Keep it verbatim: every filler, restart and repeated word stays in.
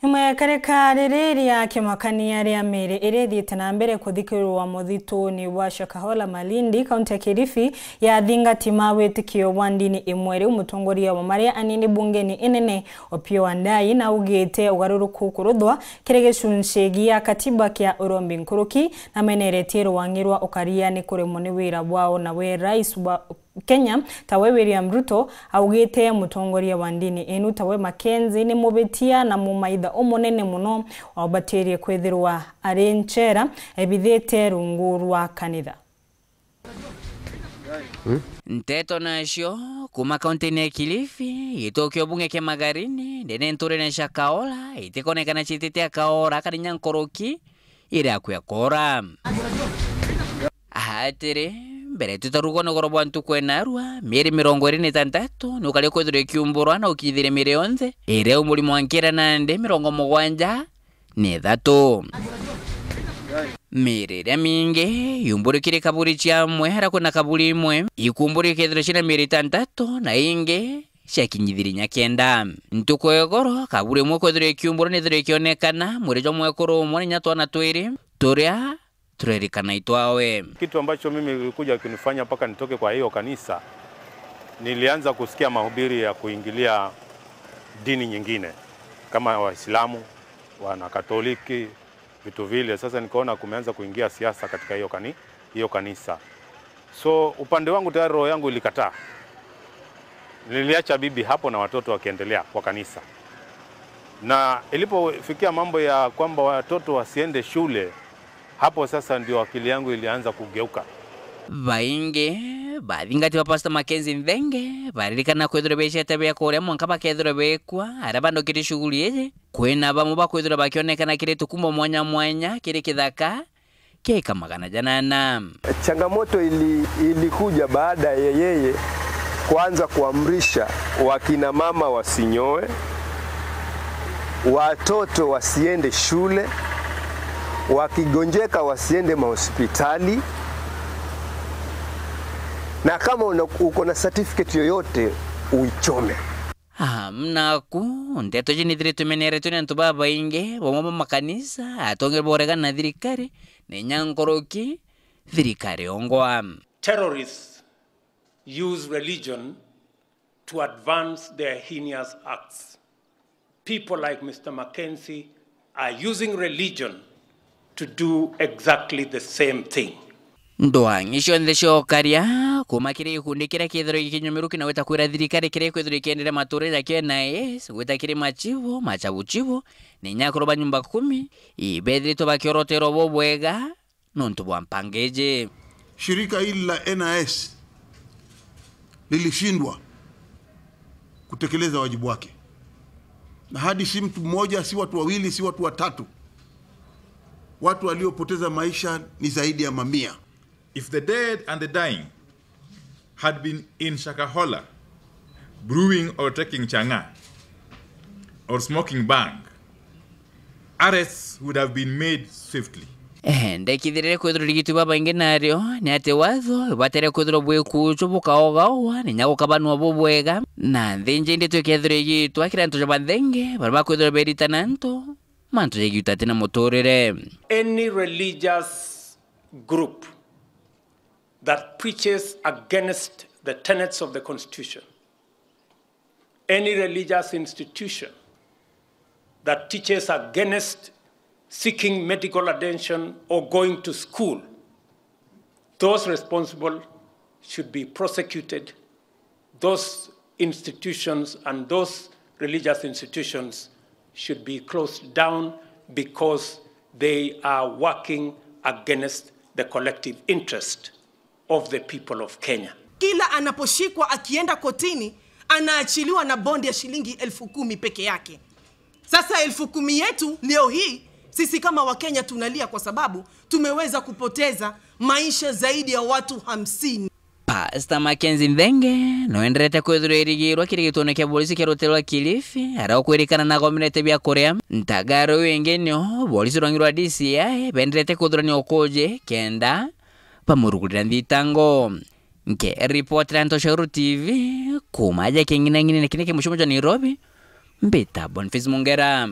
Imwe ya kareka riri ria kimakania ria miri iria ithiite na mbere kuthikirwa muthituni wa Shakahola Malindi, kaunti ya Kilifi, ya athingati ma witikio bwa ndini imwe. Riu mutongoria wa maria anini bungeni inene Opiyo Wandayi naugite ugaruruku kuruthwa kiri gicunci gia katiba kia urombi nkuruki, nameneretie ruangi rwa ukaria ni kuremwo ni wira bwao, nawe rais wa Kenya, tawe William Ruto, augite mutongoria wa ndini inu tawe Mackenzie ni mubitia na mumaitha umunene muno, waubatirie kwithirwa ari nchera ebithite rungu rwa kanitha. Nteto nacio kuma kaunti-ini ya Kilifi, gituo kia ubunge kia Magarini, ndene nturene cia Kaora, itikonekana ciitite Akaora kana inya nkuruki, iri akua koora. Atiri, mbere tutarugwa nogoro bwa ntuku enarua, mieri mirongo iri na itantatu ni ukari kwithirwa ikiumburwa na ukithire miiri yonthe, iria umuri mwankira nandi mirongo mugwanja ni ithatu. Miiri iria mingi yumburi kiri kaburi cia amwe, aria kwina kaburi imwe, ikumburi ikethirwa ciina miiri itantatu, na ingi ciakinyithiri inya kenda. Ntuku ya igoro, kaburi imwe kwethirwa ikiumburwa nithirwa ikionekana, mwiri jwa mwekuru umwe na inya twana twiri, turia turerikana itwawe. Kitu ambacho mimi ilikuja kunifanya mpaka nitoke kwa hiyo kanisa, nilianza kusikia mahubiri ya kuingilia dini nyingine kama Waislamu, wana Katoliki, vitu vile. Sasa nikaona kumeanza kuingia siasa katika hiyo kani-, hiyo kanisa. So upande wangu tayari roho yangu ilikataa. Niliacha bibi hapo na watoto wakiendelea kwa kanisa. Na ilipofikia mambo ya kwamba watoto wasiende shule, hapo sasa ndio akili yangu ilianza kugeuka. Baingi bathingati ba Pastor Mackenzie Nthenge baririkana kwithirwa becete bia kuria mwanka bakethirwa bekua aria bandokiri shughuli iji. Kwina bamwe bakwithirwa bakionekana kiri tukumbo mwanya mwanya kiri kithaka kia ika magana janana. Changamoto ili-, ilikuja baada ya yeye kuanza kuamrisha wakina mama wasinyoe, watoto wasiende shule, wakigonjeka wasiende mahospitali, na kama una-, uko na certificate yoyote uichome. Amnaku, nteto iji nithiritwe imeneretwe ni antu babaingi, bamwe ba makanisa, atongeria ba uregani na thirikari, na inya nkuruki, thirikari yongwa. Terrorists use religion to advance their heinous acts. People like Mister Mackenzie are using religion to do exactly the same thing. Ndwang'i cionthe cia ukaria, kuma kiri gikundi kiria kithirwa gikinyumiruki na gwita kwira thirikari kiria ikwithirwa ikienderea maturire jakio N I S, gwita kiri machibu, machabuchibu, na inya akuru ba nyumba kumi, ibethiritwe bakioroterwa bubwega nontu bwa mpanga iji. Shirika hili la N I S lilishindwa kutekeleza wajibu wake. Na hadi si mtu mmoja, si watu wawili, si watu watatu. Watu waliopoteza maisha ni zaidi ya mamia. If the dead and the dying had been in Shakahola, brewing or taking chang'aa, or smoking bhang, arrests would have been made swiftly. Eh, ndekithirire kwithirwa urigiti babaingi nario ni ati watho ibatere kwithirwa bwikuchwa bukaogaoa, na inya gukabanua bubwega, na nthi ingi indi twikethirwa igitwa kiri antu ja banthenge baria bakwithirwa beritana antu mantu jegie utati na muturire. Any religious group that preaches against the tenets of the Constitution, any religious institution that teaches against seeking medical attention or going to school, those responsible should be prosecuted. Those institutions and those religious institutions should be closed down because they are working against the collective interest of the people of Kenya. Kila anaposhikwa akienda kotini, anaachiliwa na bond ya shilingi elfu kumi peke yake. Sasa elfu kumi yetu leo hii, sisi kama Wakenya tunalia kwa sababu tumeweza kupoteza maisha zaidi ya watu hamsini. Pastor Mackenzie Nthenge noenderete kwithirwa irigirwa kiri gituone kia borisi kia rutere rwa Kilifi, aria ukwirikana na agomerete bia kuria. Ntagaro iu ingi nio borisi rwangi rwa D C I benderete kwithirwa ni ukuji kenda bamurugurira nthitango. Nkiripotera Ntoshoro T V, kuma aja king'inang'inine kini kia mucimo jwa Nairobi, mbita Boniface Mungera.